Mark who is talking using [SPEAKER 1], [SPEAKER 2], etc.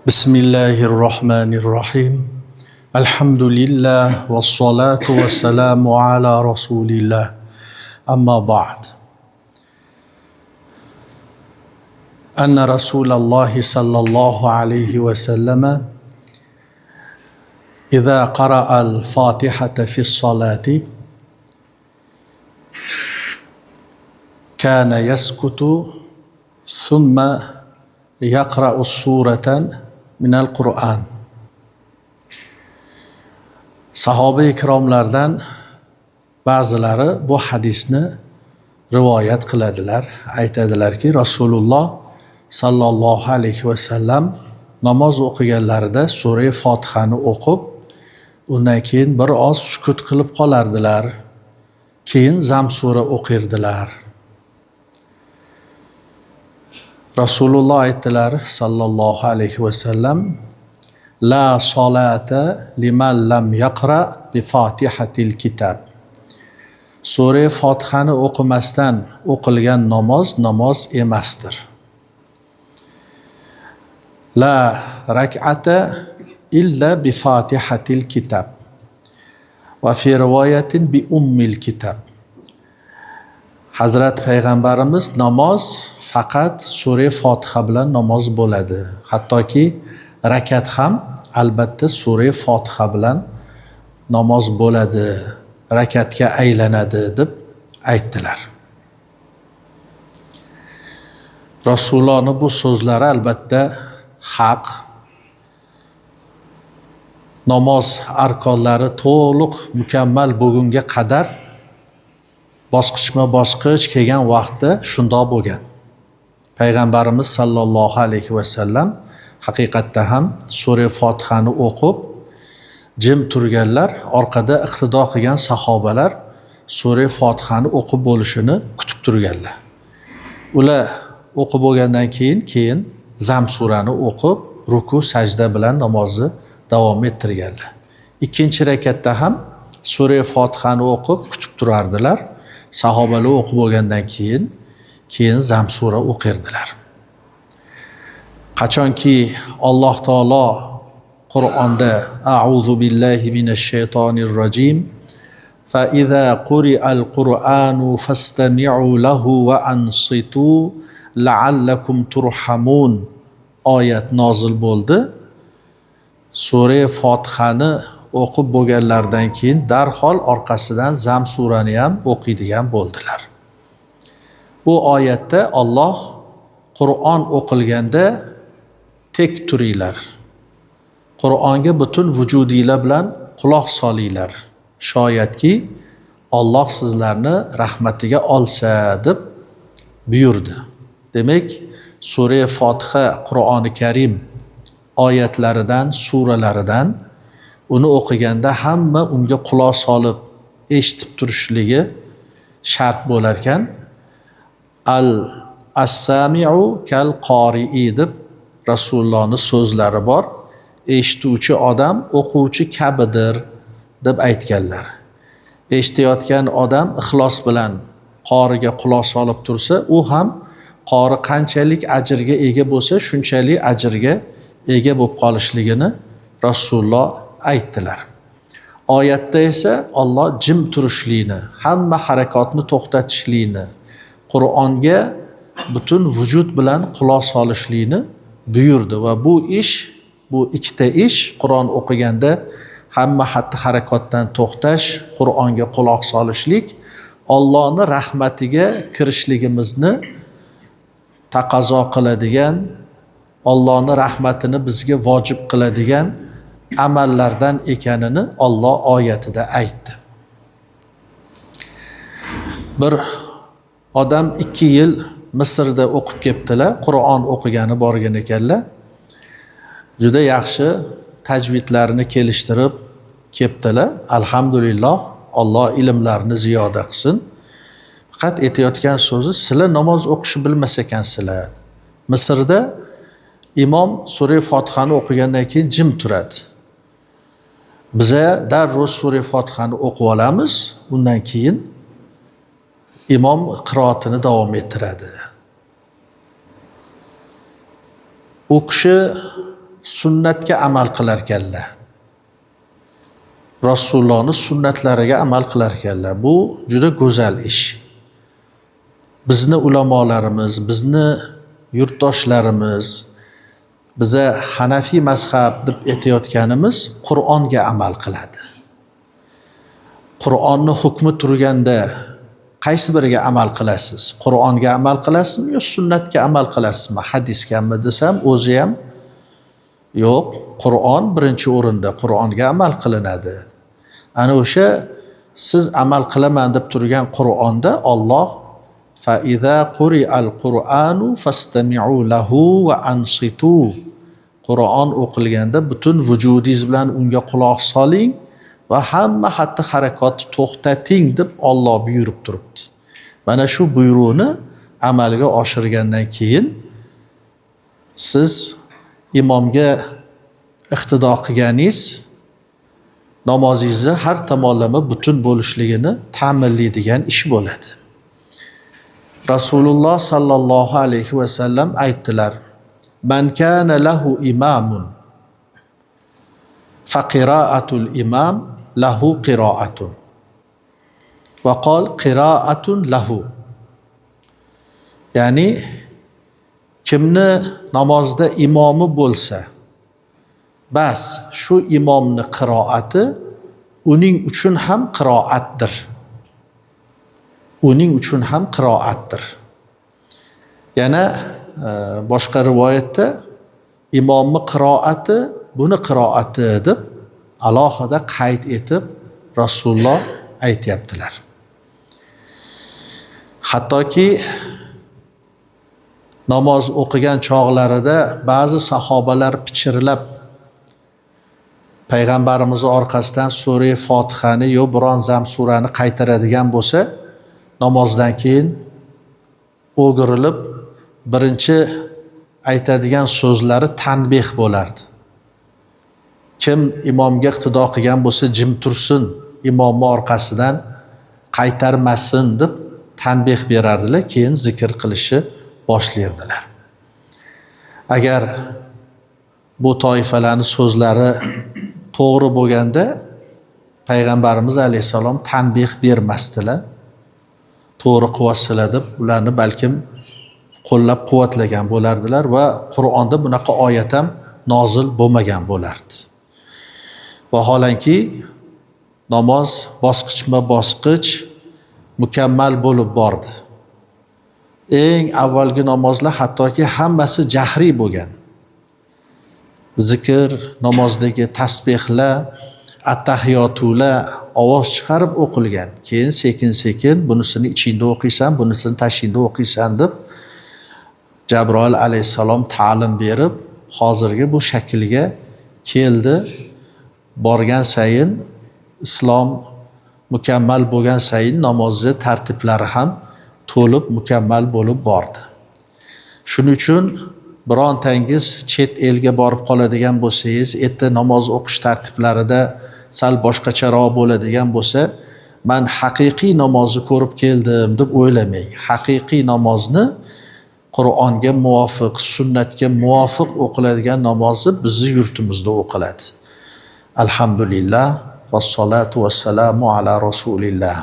[SPEAKER 1] بسم الله الرحمن الرحيم. الحمد لله والصلاة والسلام على رسول الله. أما بعد. أن رسول الله صلى الله عليه وسلم إذا قرأ الفاتحة في الصلاة كان يسكت ثم يقرأ السورة من القرآن. Sahoba ikromlardan ba'zilari bu hadisni rivoyat qiladilar. Aytadilarki, Rasululloh sallallohu alayhi va sallam namoz o'qiganlarida sura Fotihani o'qib, undan keyin bir oz sukut qilib qolardilar. Keyin zam sura o'qirdilar. Rasululloh aytdilar sallallohu alayhi va sallam: La solata liman lam yaqra bi Fatihatil kitab. Sura Fotihani o'qimasdan o'qilgan namoz namoz emasdir. La rak'ata illa bi Fatihatil kitab. Va fi rivoyatin bi ummil kitab. Hazrat Payg'ambarimiz namoz faqat sura Fotiha bilan namoz bo'ladi. Hattoki rakat ham albatta sura Fotiha bilan namoz bo'ladi, rakatga aylanadi deb aytdilar. Rasulullohning bu so'zlari albatta haq. Namoz arkonlari to'liq mukammal bo'lgunga qadar bosqichma-bosqich kelgan vaqtda shundoq bo'lgan. Payg'ambarimiz sallallohu alayhi va sallam haqiqatda ham sura Fotihani o'qib jim turganlar, orqada iqtido qilgan sahobalar sura Fotihani o'qib bo'lishini kutib turganlar. Ular o'qib bo'lgandan keyin zam surani o'qib, ruku, sajda bilan namozni davom ettirganlar. Ikkinchi rakatda ham sura Fotihani o'qib kutib turardilar. Sahobalar o'qib bo'lgandan keyin zam sura o'qirdilar. Qachonki Alloh taolo Qur'onda a'uzu billahi minash shaytonir rojim fa iza quri'al qur'anu fastami'u lahu va ansitu la'allakum turhamun oyat nozil bo'ldi. Sura Fotihani o'qib bo'lganlaridan keyin darhol orqasidan zam surani ham o'qiydigan bo'ldilar. Bu oyatda Alloh Qur'on o'qilganda tek turinglar. Qur'onga butun vujudinglar bilan quloq solinglar. Shoyatki Alloh sizlarni rahmatiga olsa deb buyurdi. Demak, sura Fotiha Qur'oni Karim oyatlaridan, suralaridan uni o'qiganda hamma unga quloq solib eshitib turishligi shart bo'lar ekan. Al as-sami'u kal qori'i deb Rasulullohning so'zlari bor. Eshituvchi odam o'quvchi kabidir deb aytganlar. Eshitayotgan odam ixlos bilan qoriga quloq solib tursa, u ham qori qanchalik ajrga ega bo'lsa, shunchalik ajrga ega bo'lib qolishligini Rasululloh aytdilar. Oyatda esa Alloh jim turishlikni, hamma harakatni to'xtatishlikni, Qur'onga butun vujud bilan quloq solishlikni buyurdi va bu ish, bu ikkita ish Qur'on o'qiganda hamma xatti-harakatdan to'xtash, Qur'onga quloq solishlik Allohning rahmatiga kirishligimizni taqozo qiladigan, Allohning rahmatini bizga vojib qiladigan amallardan ekanini Alloh oyatida aytdi. Bir odam 2 yil Misrda o'qib kelibdilar, Qur'on o'qigani borgan ekanlar. Juda yaxshi tajvidlarini kelishtirib kelibdilar. Alhamdulillah, Alloh ilmlarini ziyoda qilsin. Faqat aytayotgan so'zi, sizlar namoz o'qishni bilmas ekansizlar. Misrda imom sura Fotihani o'qigandan keyin jim turadi. Biza darrov sura Fotihani o'qib olamiz, undan keyin imom qiroatini davom ettiradi. U kishi sunnatga amal qilarkanlar. Rasulullohni sunnatlariga amal qilarkanlar. Bu juda go'zal ish. Bizni ulamolarimiz, bizni yurtdoshlarimiz, biza Hanafiy mazhab deb aytayotganimiz Qur'onga amal qiladi. Qur'onni hukmi turganda qaysi biriga amal qilasiz? Qur'onga amal qilasizmi yo sunnatga amal qilasizmi? Hadisgami desam, o'zi ham yo'q, Qur'on birinchi o'rinda, Qur'onga amal qilinadi. Ana o'sha siz amal qilaman deb turgan Qur'onda Alloh fa iza quri'al qur'anu fastami'u lahu va ansitu. Qur'on o'qilganda butun vujudingiz bilan unga quloq soling va hamma xatti harakatni to'xtating deb Alloh buyurib turibdi. Mana shu buyruqni amalga oshirgandan keyin siz imomga iqtido qilganingiz namozingizni har tomonlama butun bo'lishligini ta'minlaydigan ish bo'ladi. Rasululloh sallallohu alayhi va sallam aytdilar: "Man kana lahu imamun fa qira'atul imam lahu qira'atun." Va qol qira'atun lahu. Ya'ni kimni namozda imomi bo'lsa, bas shu imomni qiroati uning uchun ham qiroatdir. Uning uchun ham qiroatdir. Yana boshqa rivoyatda imomni qiroati buni qiroati deb alohida qayd etib Rasululloh aytyaptilar. Hattoki namoz o'qigan chog'larida ba'zi sahobalar pichirlab payg'ambarimiz orqasidan sura Fotihani yo biron zam surani qaytaradigan bo'lsa, namozdan keyin o'girilib birinchi aytadigan so'zlari tanbeh bo'lardi. Kim imomga iqtido qilgan bo'lsa jim tursin, imomni orqasidan qaytarmasin deb tanbeh berardilar, keyin zikr qilishni boshlardilar. Agar bu toifalarning so'zlari to'g'ri bo'lganda payg'ambarimiz alayhissalom tanbeh bermasdilar. To'g'ri qilyapsizlar deb ularni balkim qo'llab quvvatlagan bo'lardilar va Qur'onda bunaqa oyat ham nozil bo'lmagan bo'lardi. Vaholanki namoz bosqichma-bosqich mukammal bo'lib bordi. Eng avvalgi namozlar hattoki hammasi jahriy bo'lgan. Zikr, namozdagi tasbehlar, attahiyotlar ovoz chiqarib o'qilgan. Keyin sekin-sekin bunisini ichingda o'qiysan, bunisini tashingda o'qiysan deb Jabroil alayhissalom ta'lim berib, hozirgi bu shaklga keldi. Borgan sayin islom mukammal bo'lgan sayin namozni tartiblari ham to'lib mukammal bo'lib bordi. Shuning uchun birontangiz chet elga borib qoladigan bo'lsangiz, erta namoz o'qish tartiblarida sal boshqacharoq bo'ladigan bo'lsa, man haqiqiy namozni ko'rib keldim deb o'ylamang. Haqiqiy namozni Qur'onga muvofiq, sunnatga muvofiq o'qiladigan namozni bizni yurtimizda o'qiladi. Alhamdulillah, vassalatu vassalamu ala rasulillah.